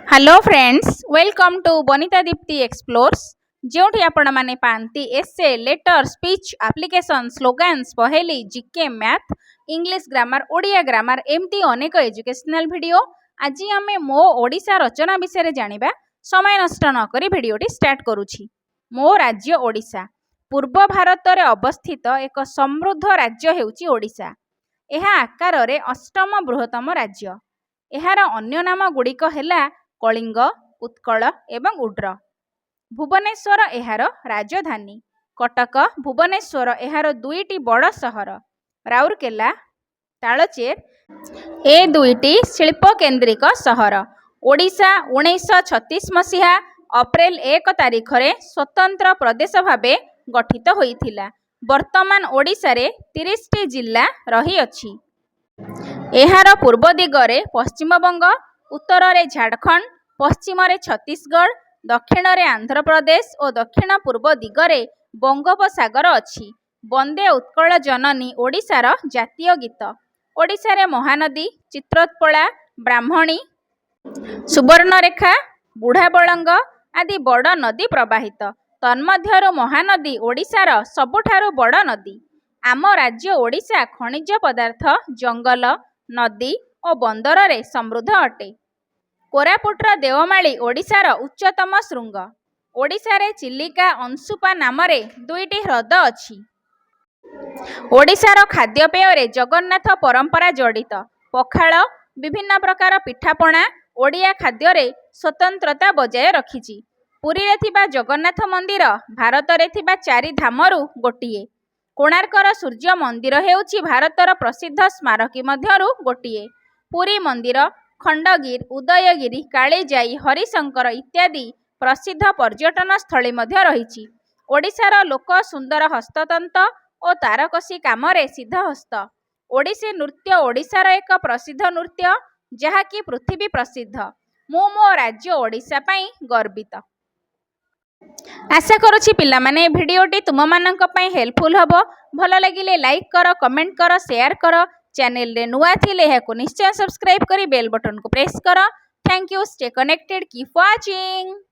Hello friends, welcome to Banita Dipti Explores, ଯେଉଁଠି ଆପଣମାନେ ପାଆନ୍ତି essay, letter, speech, application, slogans, ପହେଲି, GK, math, English grammar, Odia grammar, ଏମିତି ଅନେକ educational video. ଆଜି ଆମେ ମୋ ଓଡ଼ିଶା ରଚନା ବିଷୟରେ ଜାଣିବା। ସମୟ ନଷ୍ଟ ନକରି ଭିଡ଼ିଓଟି ଷ୍ଟାର୍ଟ କରୁଛି। ମୋ ରାଜ୍ୟ ଓଡ଼ିଶା। ପୂର୍ବ ଭାରତରେ ଅବସ୍ଥିତ ଏକ ସମୃଦ୍ଧ ରାଜ୍ୟ ହେଉଛି ଓଡ଼ିଶା। ଏହା ଆକାରରେ ଅଷ୍ଟମ ବୃହତ୍ତମ ରାଜ୍ୟ। ଏହାର ଅନ୍ୟ ନାମ ଗୁଡ଼ିକ ହେଲା କଳିଙ୍ଗ, ଉତ୍କଳ ଏବଂ ଉଡ୍ର। ଭୁବନେଶ୍ୱର ଏହାର ରାଜଧାନୀ। କଟକ, ଭୁବନେଶ୍ୱର ଏହାର ଦୁଇଟି ବଡ଼ ସହର। ରାଉରକେଲା, ତାଳଚେର ଏ ଦୁଇଟି ଶିଳ୍ପକେନ୍ଦ୍ରିକ ସହର। ଓଡ଼ିଶା 1936 ମସିହା ଅପ୍ରେଲ 1 ତାରିଖରେ ସ୍ୱତନ୍ତ୍ର ପ୍ରଦେଶ ଭାବେ ଗଠିତ ହୋଇଥିଲା। ବର୍ତ୍ତମାନ ଓଡ଼ିଶାରେ 30ଟି ଜିଲ୍ଲା ରହିଅଛି। ଏହାର ପୂର୍ବ ଦିଗରେ ପଶ୍ଚିମବଙ୍ଗ, ଉତ୍ତରରେ ଝାଡ଼ଖଣ୍ଡ, ପଶ୍ଚିମରେ ଛତିଶଗଡ଼, ଦକ୍ଷିଣରେ ଆନ୍ଧ୍ରପ୍ରଦେଶ ଓ ଦକ୍ଷିଣ ପୂର୍ବ ଦିଗରେ ବଙ୍ଗୋପସାଗର ଅଛି। ବନ୍ଦେ ଉତ୍କଳ ଜନନୀ ଓଡ଼ିଶାର ଜାତୀୟ ଗୀତ। ଓଡ଼ିଶାରେ ମହାନଦୀ, ଚିତ୍ରୋତ୍ପଳା, ବ୍ରାହ୍ମଣୀ, ସୁବର୍ଣ୍ଣରେଖା, ବୁଢ଼ାବଳଙ୍ଗ ଆଦି ବଡ଼ ନଦୀ ପ୍ରବାହିତ। ତନ୍ମଧ୍ୟରୁ ମହାନଦୀ ଓଡ଼ିଶାର ସବୁଠାରୁ ବଡ଼ ନଦୀ। ଆମ ରାଜ୍ୟ ଓଡ଼ିଶା ଖଣିଜ ପଦାର୍ଥ, ଜଙ୍ଗଲ, ନଦୀ ଓ ବନ୍ଦରରେ ସମୃଦ୍ଧ ଅଟେ। କୋରାପୁଟର ଦେଓମାଳି ଓଡ଼ିଶାର ଉଚ୍ଚତମ ଶୃଙ୍ଗ। ଓଡ଼ିଶାରେ ଚିଲିକା, ଅଂଶୁପା ନାମରେ ଦୁଇଟି ହ୍ରଦ ଅଛି। ଓଡ଼ିଶାର ଖାଦ୍ୟପେୟରେ ଜଗନ୍ନାଥ ପରମ୍ପରା ଜଡ଼ିତ। ପଖାଳ, ବିଭିନ୍ନ ପ୍ରକାର ପିଠାପଣା ଓଡ଼ିଆ ଖାଦ୍ୟରେ ସ୍ୱତନ୍ତ୍ରତା ବଜାୟ ରଖିଛି। ପୁରୀରେ ଥିବା ଜଗନ୍ନାଥ ମନ୍ଦିର ଭାରତରେ ଥିବା ଚାରି ଧାମରୁ ଗୋଟିଏ। କୋଣାର୍କର ସୂର୍ଯ୍ୟ ମନ୍ଦିର ହେଉଛି ଭାରତର ପ୍ରସିଦ୍ଧ ସ୍ମାରକୀ ମଧ୍ୟରୁ ଗୋଟିଏ। ପୁରୀ ମନ୍ଦିର, ଖଣ୍ଡଗିରି, ଉଦୟଗିରି, କାଳିଜାଈ, ହରିଶଙ୍କର ଇତ୍ୟାଦି ପ୍ରସିଦ୍ଧ ପର୍ଯ୍ୟଟନ ସ୍ଥଳୀ ମଧ୍ୟ ରହିଛି। ଓଡ଼ିଶାର ଲୋକ ସୁନ୍ଦର ହସ୍ତତନ୍ତ ଓ ତାରକସି କାମରେ ସିଦ୍ଧହସ୍ତ। ଓଡ଼ିଶୀ ନୃତ୍ୟ ଓଡ଼ିଶାର ଏକ ପ୍ରସିଦ୍ଧ ନୃତ୍ୟ, ଯାହାକି ପୃଥିବୀ ପ୍ରସିଦ୍ଧ। ମୁଁ ମୋ ରାଜ୍ୟ ଓଡ଼ିଶା ପାଇଁ ଗର୍ବିତ। ଆଶା କରୁଛି ପିଲାମାନେ, ଏ ଭିଡ଼ିଓଟି ତୁମମାନଙ୍କ ପାଇଁ ହେଲ୍ପଫୁଲ୍ ହେବ। ଭଲ ଲାଗିଲେ ଲାଇକ୍ କର, କମେଣ୍ଟ କର, ସେୟାର କର। ଚ୍ୟାନେଲରେ ନୂଆ ଥିଲେ ଏହାକୁ ନିଶ୍ଚୟ ସବସ୍କ୍ରାଇବ୍ କରି ବେଲ୍ ବଟନକୁ ପ୍ରେସ୍ କର। Thank you, stay connected, keep watching.